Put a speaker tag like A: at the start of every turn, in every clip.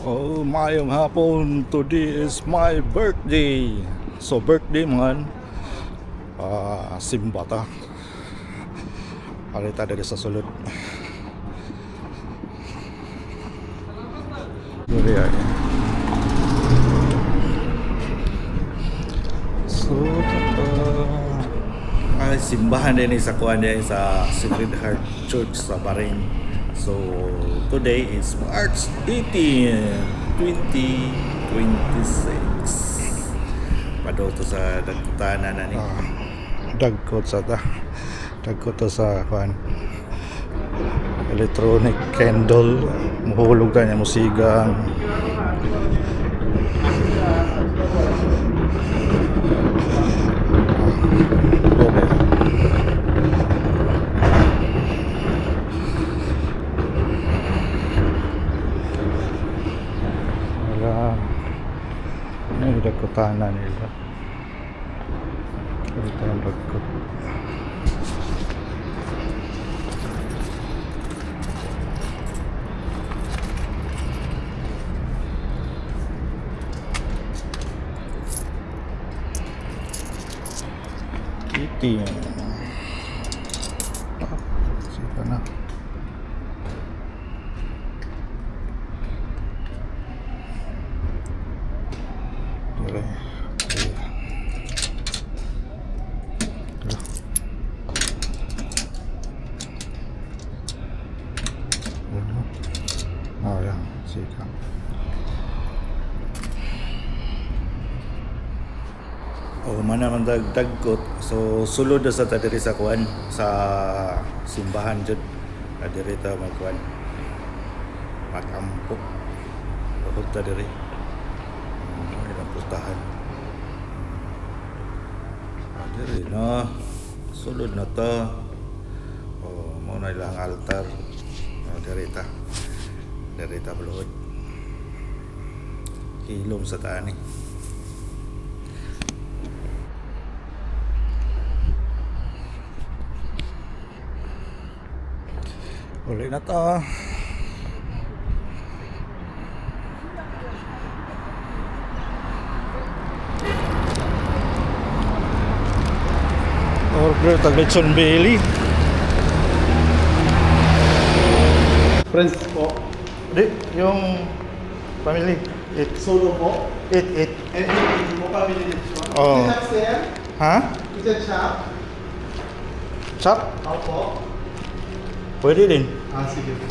A: Oh, maayong hapon. Today is my birthday. So birthday man. Ah, simba ta. Arita diri sa sulod. Diri ay. So, ay, simbahan din sa kuan din sa Sacred Heart Church sa Bahrain. So, today is March 18, 2026. Padol to sa dagkutanan na ni. Dagkot sa ta. Dagkot to sa kuan. Electronic candle. Muhulog ta niya musigang. Okay. Wala. Ano yung dagkutanan nila? Ito ang dagkot. Iti. Ah, sige na. Dire. Okay. Ano? Oh, yan. Sige. Oh, mana man dagkot. So sulod na sa ta diri sa kuan sa simbahan jud. Ah, diri ta magkuan. Magampo. Luhod ta diri. Ilang pustahan. Ah, diri na. Sulod na ta. Oh, mao na ilang altar. Oh, diri ta. Diri ta luhod. Hilom sa tani. Uli na ta. Order tag lechon belly.
B: Friends po.
A: Di, yung family. Eight.
B: Solo po.
A: Eight, eight.
B: And hindi po family lechon.
A: Oo.
B: Is that sir?
A: Ha?
B: Is that chop?
A: Chop?
B: Opo.
A: Pwede din.
B: Ah, sige po.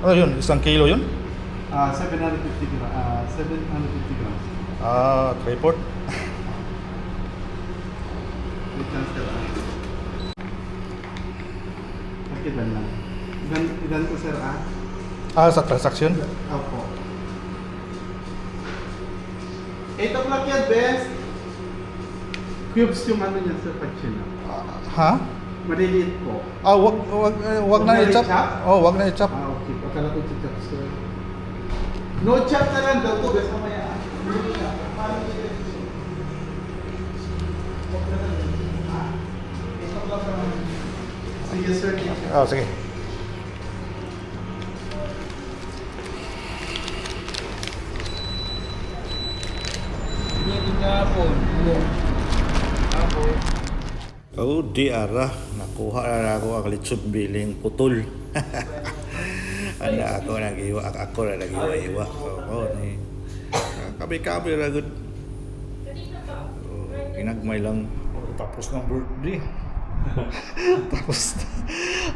A: Ano yun? 1 kilo yun?
B: Ah, 750 grams. Ah, 750 grams.
A: Ah, tripod.
B: Wait lang sir. Ah. Pakidan lang. Idan, idan ko sir ah.
A: Ah, sa transaction?
B: Opo. 8 o'clock yan, best. Cubes yung ano niya sir, pag chinap.
A: Ha?
B: Maliliit po.
A: Ah, wag
B: Wag
A: na
B: na
A: i-chop.
B: i-chop?
A: Oh, wag na i-chop.
B: Ah, okay. Akala ko chop sir. No chop na lang daw to, best mamaya. Ah. No chop. Paano siya? Wag na lang. Ah, 8 o'clock naman. Sige sir, thank you.
A: Ah, sige. Oh, di ara. Nakuha na ako ang lechon biling putol. Anda ako nag-iwa, ako na nag-iwa-iwa. Oo, ni. Kabi-kabi ra gud. Oh, ginagmay lang. Oh, tapos ng birthday. Tapos na.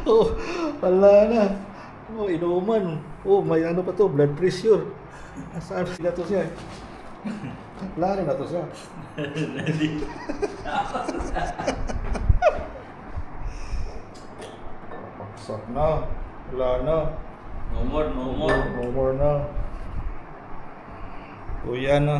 A: Oh, wala na. Oh, inuman. Oh, may ano pa to, blood pressure. Saan na to siya? Wala na to siya. Paksak na. Wala na.
C: No more, no more.
A: No more na. Uyan na.